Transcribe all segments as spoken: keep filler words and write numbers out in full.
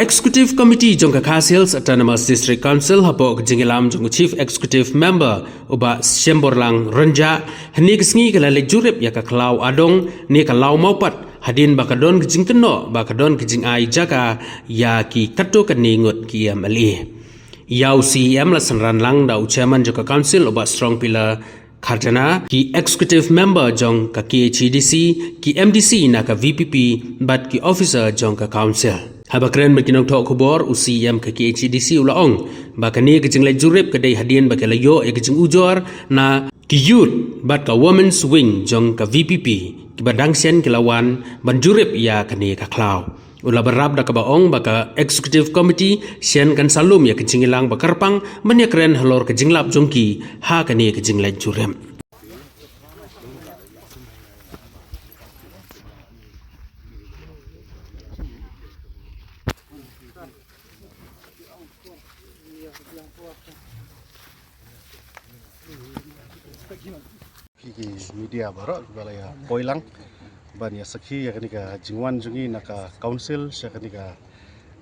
Executive Committee jong ka Khasi Hills Autonomous District Council hapoh ka jingïalam jong u Chief Executive Member u Bah Shemborlang Rynjah, hynne ka sngi ka la leit jurip ïa ka khlaw Adong ne ka Law Mawpat, hadien ba ka don ka jingkynnoh ba ka don ka jingai jaka ïa ki katto katne ngut ki M L A. Ïa u C E M la synran lang da u Chairman jong ka Council u Bah Strong Pillar Kharjana, ki Executive Member jong ka K H A D C, ki M D C na ka V P P bad ki officer jong ka Council. Haba kren bad ki nongthoh khubor, u C E M ka K H A D C u la ong ba kane ka jingleit jurip ka dei hadien ba ki la ïoh ïa ka jingujor na ki Youth bad ka Women's Wing jong ka V P P kiba dang shen ki la wan ban jurip ïa kane ka khlaw. U la bynrap da kaba ong ba ka Executive Committee shen kan sa lum ïa ka jingïalang ba kyrpang ban ïakren halor ka jinglap jong ki ha kane ka jingleit jurip. Ki, ki media baroh kiba la ïa poi lang ban ïa sakhi ïa kane ka jingwan jong ngi na ka Council sha kane ka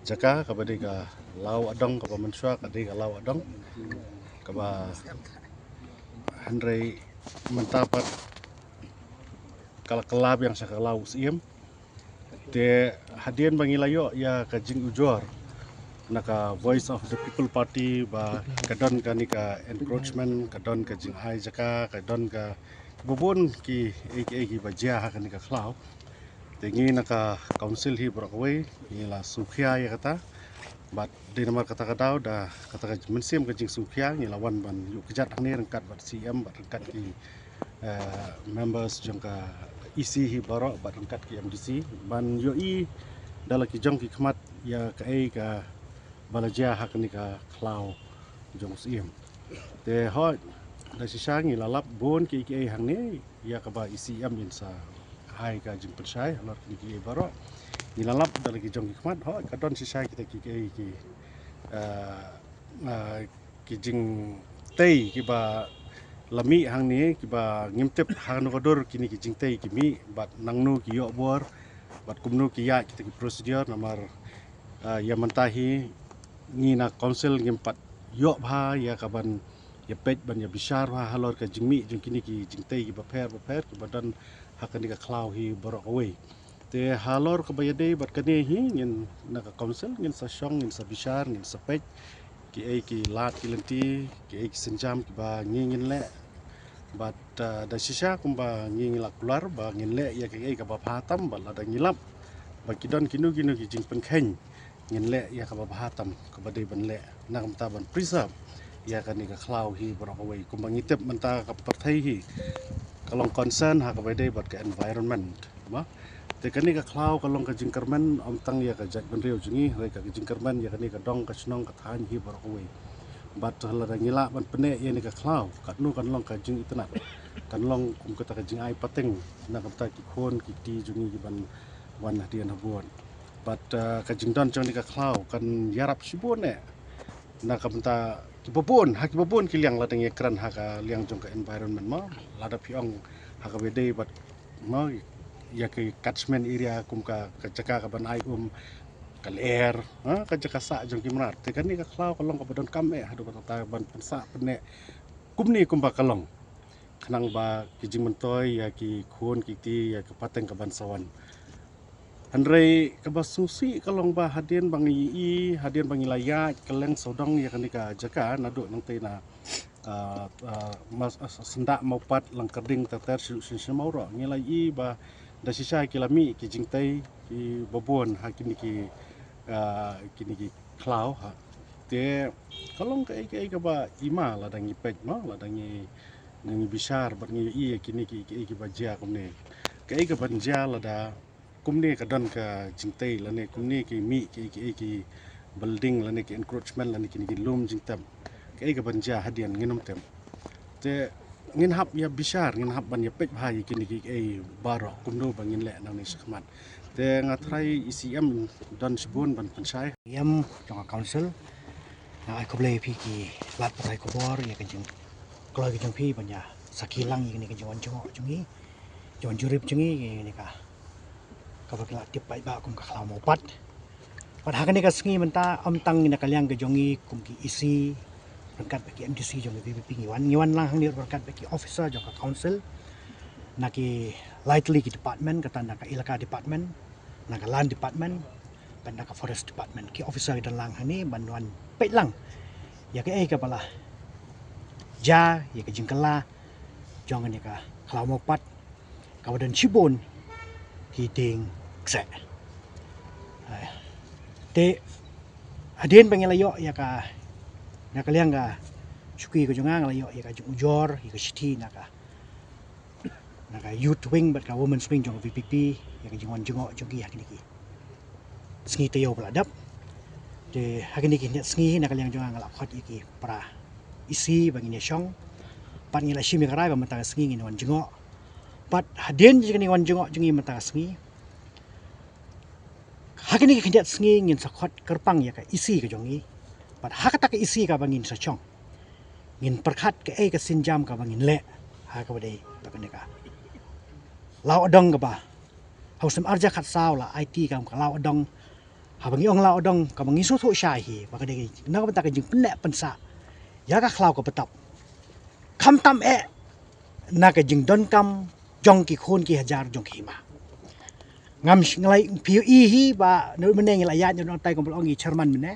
jaka kaba dei ka Law Adong, kaba mynshuwa ka dei ka Law Adong, kaba hynrei mynta pat ka la kylla biang sha ka Law Syiem. Te hadien ba ngi la ïoh ïa ka jingujor na ka Voice of the People Party ba ka don kane ka encroachment, ka don ka jingai jaka, ka don ka bun kiei kiei kiba jia ha kane ka khlaw. Te ngi na ka Council hi baroh kawei ngi la sngewkhia ïa kata. Bad dei namar kata ka daw, da kata ka mynsiem ka jingsngewkhia, ngi la wan ban ïuh kjat hangne ryngkat bad C M bad ryngkat ki, eh, members jong ka E C hi baroh bad ryngkat ki M D C ban ïohi da la ki jong ki khmat ïa kaei kaba la jia ha kane ka khlaw jong u Syiem. Te hooid, da shisha ngi la lap bun kiei kiei hangne ïa kaba i C M in sa ai ka jingpynshai halor kine kiei baroh. Ngi la lap da la ki jong ki khmat, hooid ka don shisha kita kiei ki, eh, eh, ki jingtei kiba la mih hangne kiba ngim tip hangno ka dur kine ki jingtei ki mih bad nangno ki ïoh bor bad kumno ki ïaid kita ki procedure namar, eh, ïa mynta hi ngi na Council ngim pat ïoh bha ïa kaban ïa peit ban ïa bishar bha halor ka jingmih jong kine ki jingtei kiba pher bapher kiba don ha kane ka khlaw hi baroh kawei. Te halor kaba ïadei bad kane hi ngin na ka Council ngin sa shong, ngin sa bishar, ngin sa peit kiei ki lad ki lynti, kiei ki sienjam kiba ngi ngin leh. Bad, ah, da shisha kumba ngi ngi la kular ba ngin leh ïa kaei kaba bha tam bad lada ngi lap ba ki don kino kino ki jingpynkheiñ ngin leh ïa kaba bha tam kaba dei ban leh na ka bynta ban preserve ïa kane ka khlaw hi baroh kawei. Kumba ngi tip mynta ka pyrthei hi ka long concern ha kaba dei bad ka environment, mo. Te kane ka khlaw ka long ka jingkyrmen ym tang ïa ka jaitbynriew jong ngi, hynrei ka jingkyrmen ïa kane ka dong ka shnong ka thaiñ hi baroh kawei. Bad lada ngi lah ban pynneh ïa kane ka khlaw, katno kan long ka jingitynnad, kan long kum kata ka jingai pateng na ka bynta ki khun ki kti jong ngi kiban wan hadien habud. Bad, eh, ka jingdon jong kane ka khlaw kan ïarap shibun eh na ka bynta kiba bun, ha kiba bun ki liang, lada ngi kren ha ka liang jong ka environment, mo, lada phi ong ha kaba dei bad, mo, ïa ka catchment area kum ka, ka jaka kaban ai um, ka lyer, ha, ka jaka sah jong ki mrad. Te kane ka khlaw ka long kaba donkam eh haduh katta ban pynsah pynneh kumne kumba ka long, khnang ba ki jingmyntoi ïa ki khun ki kti ïa ka pateng kaban sa wan. Hynrei kaba sngewsih ka long ba hadien ba ngi ïohi, hadien ba ngi la ïaid kylleng sawdong ïa kane ka jaka naduh nangtei na, ah, ah, mas, ah, Syndah Mawpat, Langkyrding, ter ter shu shu shu Mawroh, ngi la ïohi ba da shisha ki la mih ki jingtei kiba bun ha kine ki, ah, kine ki khlaw ha. Te ka long kaei kaei kaba i ma lada ngi peit, mo, lada ngi ngi bishar bad ngi ïohi ïa kine ki, ki, kiba jia kumne. Kaei kaban jia lada kumne ka don ka jingtei lane kumne ki mih ki, ki, ki building lane ki encroachment lane kine ki lum jingtep. Kaei kaban jia hadien ngin ym tip. Te ngin hap ïa bishar, ngin hap ban ïa peit bha ïa kine ki, ki baroh kumno ba ngin leh nangne shakhmat. Te nga tharai i C M don shibun ban pynshai. Em jong ka council. Nga ai khublei ïa phi ki lad pathai khubor ïa ka jingkloi ka jong phi ban ïa sakhi lang ïa kane ka jingwan jngoh jong ngi, jingwan jurip jong ngi ïa kane ka, kaba ki la tip paidbah kum ka khlaw Mawpat. Bad ha kane ka sngi mynta, ym tang na ka liang ka jong ngi kum ki E C, ryngkat bad ki M D C jong ka V P P ngi wan, ngi wan lang hangne ryngkat bad ki officer jong ka council, na ki lai tylli ki department, kata na ka elaka department, na ka land department, bad na ka forest department. Ki officer ki don lang hangne ban wan peit lang ïa kaei kaba la jia, ïa ka jingkylla jong kane ka khlaw Mawpat, kaba don shibun ki dieng kseh. Ai. Te hadien ba ngi la ïoh ïa ka, na ka liang ka shuki ka jong nga, nga la ïoh ïa ka jingujor, ïa ka shithi na ka, na ka youth wing bad ka women's wing jong ka V P P, ïa ka jingwan jngoh jong ki ha kine ki sngi taïew ba la dep. Te ha kine ki khyndiat sngi na ka liang jong nga, nga la khot ïa ki para E C ba ngin ïa shong. Bad ngi la shim ïa ka rai ba mynta ka sngi ngin wan jngoh. Bad hadien jong kane ka wan jngoh jong ngi mynta ka sngi, ha kine ki khyndiat sngi ngin sa khot kyrpang ïa ka E C ka jong ngi. Bad ha kata ka E C kaba ngin sa shong, ngin pyrkhat kaei ka sienjam kaba ngin leh ha kaba dei bad kane ka Law Adong kaba ha u snem arhajar khatsaw la aiti kam ka Law Adong. Haba ngi ong Law Adong kaba ngi sngewthuh shai hi ba ka dei na ka bynta ka jingpynneh pynsah ïa ka khlaw ka btap, khamtam eh na ka jingdonkam jong ki khun ki hajar jong ki hima. Ngam sh-, nga la ïohi hi ba naduh mynne ngi la ïaid, naduh nangtai kumba la ong i chairman mynne,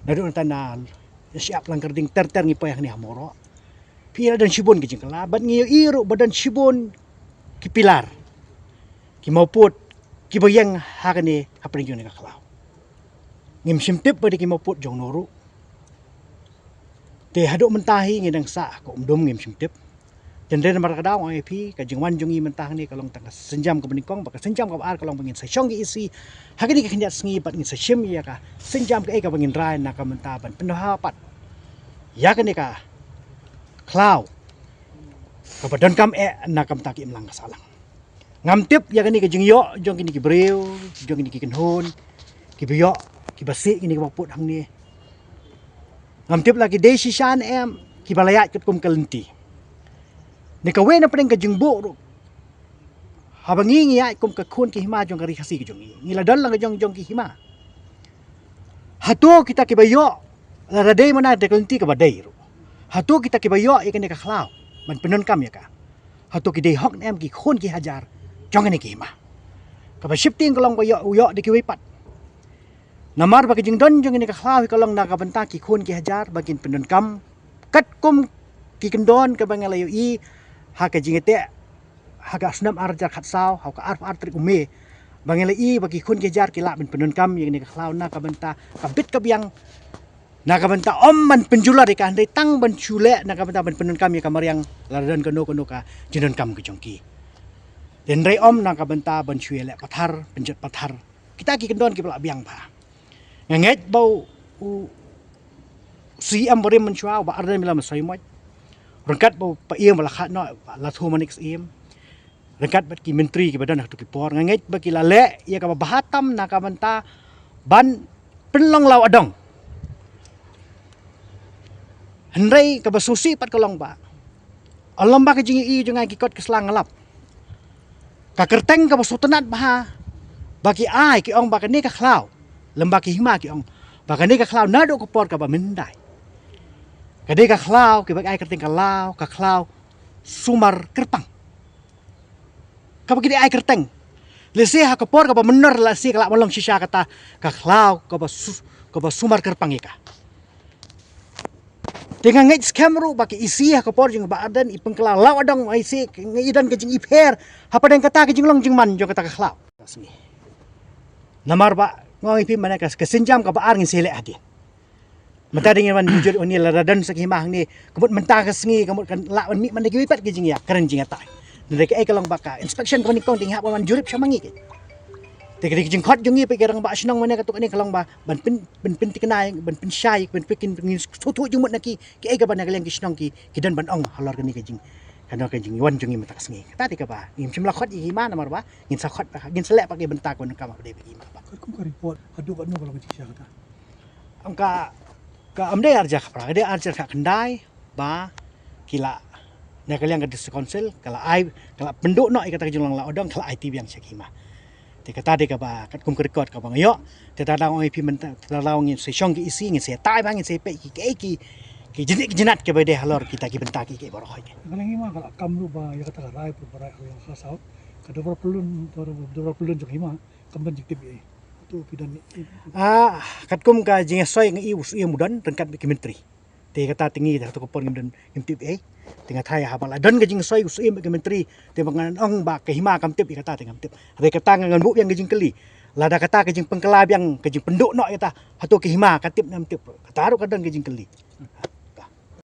naduh nangtai na Shyiap Langkyrding ter ter ngi poi hangne ha Mawroh. Phi la don shibun ki jingkylla bad ngi ïohi ruh ba don shibun ki pilar, ki mawpud kiba ïeng ha kane hapdeng jong kane ka khlaw. Ngim shym tip ba dei ki mawpud jong no ruh. Te haduh mynta hi ngi dang sah ha ka umdum, ngim shym tip. Te hynrei namar kata nga ong ïa phi, ka jingwan jong ngi mynta hangne ka long tang ka sienjam kaba nyngkong, bad ka sienjam kaba ar ka long ba ngin sa shong ki E C ha kine ki khyndiat sngi bad ngin sa shim ïa ka sienjam kaei kaba ngin rai na ka bynta ban pyndonkam pat ïa kane ka khlaw kaba donkam eh na ka bynta ka imlang ka sahlang. Ngam tip ïa kane ka jingïoh jong kine ki briew, jong kine ki kynhun kiba ïoh, kiba sih kine ki mawpud hangne. Ngam tip la ki dei shisha ne em, kiba la ïaid katkum ka lynti. Ne kawei na pdeng ka jingbuh ruh, haba ngi ngi ïaid kum ka khun ki hima jong ka Ri Khasi ka jong ngi, ngi la don la ka jong jong ki hima. Hato kita kiba ïoh, lada dei mana da ka lynti kaba dei ruh, hato kita kiba ïoh ïa kane ka khlaw ban pyndonkam ïa ka, hato ki dei hok ne em ki khun ki hajar jong kane ki hima? Kaba sheptieng ka long ba ïoh, u ïoh da kiwei pat. Namar ba ka jingdon jong kane ka khlaw hi ka long na ka bynta ki khun ki hajar ba kin pyndonkam katkum ki kyndon kaba nga la ïohi ha ka jingïateh ha ka snem arhajar khatsaw, ha ka arphew ar tarik u May, ba nga la ïohi ba ki khun ki hajar ki lah ban pyndonkam ïa kane ka khlaw na ka bynta ka bit ka biang, na ka bynta ym ban pynjulor ïa ka, hynrei tang ban shu leh na ka bynta ban pyndonkam ïa ka mariang, lada don kano kano ka jingdonkam ka jong ki. Hynrei ym na ka bynta ban shu ïaleh pathar, pynjot pathar. Kita ki kyndon kiba la biang bha. Nga ngeit ba u, u C M barim mynshuwa, u Bah Ardent Miller Basaiawmoit, ryngkat bad u Paiem ba la khadnoh, Bah Lathumanik Syiem, ryngkat bad ki myntri kiba don ha kato ki por, nga ngeit ba ki la leh ïa kaba bha tam na ka bynta ban pynlong Law Adong. Hynrei kaba sngewsih pat ka long ba, lem bad ka jingïohi jong nga, ki kot ki sla nga lap, ka kyrteng kaba sngewtynnat bha ba ki ai, ki ong ba kane ka khlaw, lem bad ki hima ki ong ba kane ka khlaw naduh ka por kaba myndai, kane ka khlaw kiba ki ai kyrteng ka law, ka khlaw sumar kyrpang. Kaba ki dei ai kyrteng, lehse ha ka por kaba mynnor lehse ka lah ban long shisha kata ka khlaw kaba su-, kaba sumar kyrpang ïa ka. Te nga ngeit skhem ruh ba ki E C ha ka por jong Bah Ardent i pynkylla Law Adong, i C, nga i don ka jingipher hapdeng kata ka jinglong jingman jong kata ka khlaw. Namar ba nga ong ïa phi, mane ka, ka sienjam kaba ar ngin sa leh hadien. Mynta dang ïa wan jurip hangne, lada don sa ki hima hangne, ka mut mynta ka sngi ka mut kan lah ban mih man da kiwei pat ki jingïakren jingïatai. Hynrei kaei ka long ba ka inspection kaba nyngkong dang hap ban wan jurip sha ma ngi ki. Te ka dei ka jingkhot jong ngi pat ki rangbah shnong, mane kato kane ka long ba ban pyn, ban pynthikna, ban pynshai, ban pynkin, pynkin sngewthuh jingmut na ki, kiei kaba na ka liang ki shnong ki, ki don ban ong halor kane ka jing, kane ka jingwan jong ngi mynta ka sngi. Kata dei kaba ngim shym la khot ïa ki hima namar ba ngin sa khot, ngin sa leh pat ki bynta kaba nyngkong ba dei bad ki hima. Katkum ka report, haduh katno ka long ka jingshisha kata? Ong ka, ka ym dei arhajar khatphra, ka dei arhajar khatkhyndai ba ki la, na ka liang ka District Council ka la ai, ka la pynduh noh ïa kata ka jinglong Law Adong, ka la aiti biang sha ki hima. Te kata dei kaba katkum ka record kaba nga ïoh. Te ta dang ong ïa phi mynta, ta dang ong ngin sa shong ki E C, ngin sa tai ba ngin sa peit ki, ki, ki, ki jingïaid jingïaid kiba dei halor kita ki bynta ki, ki baroh. Ka leng hima ka la kam ruh ba ïa kata ka rai pur ba rai ka ïa ka saw. Ka dei ba pylun, dei ba pylun jong hima, kam don jingtip ïa. Tu phi don. Ah, katkum ka jingsoi nga i u siem u don ryngkat bad ki myntri. Te kata te ngi te hato ka por ngim don ngim tip ei. Te nga tharai haba la don ka jingsoi u siem bad ki myntri, te ba ngan ong ba ka hima kam tip, ïa kata te ngam tip. Hynrei kata nga ngan buh biang ka jingkylli. Lada kata ka jingpynkylla biang, ka jingpynduh noh ïa kata, hato ka hima ka tip ne kam tip. Kata ruh ka don ka jingkylli.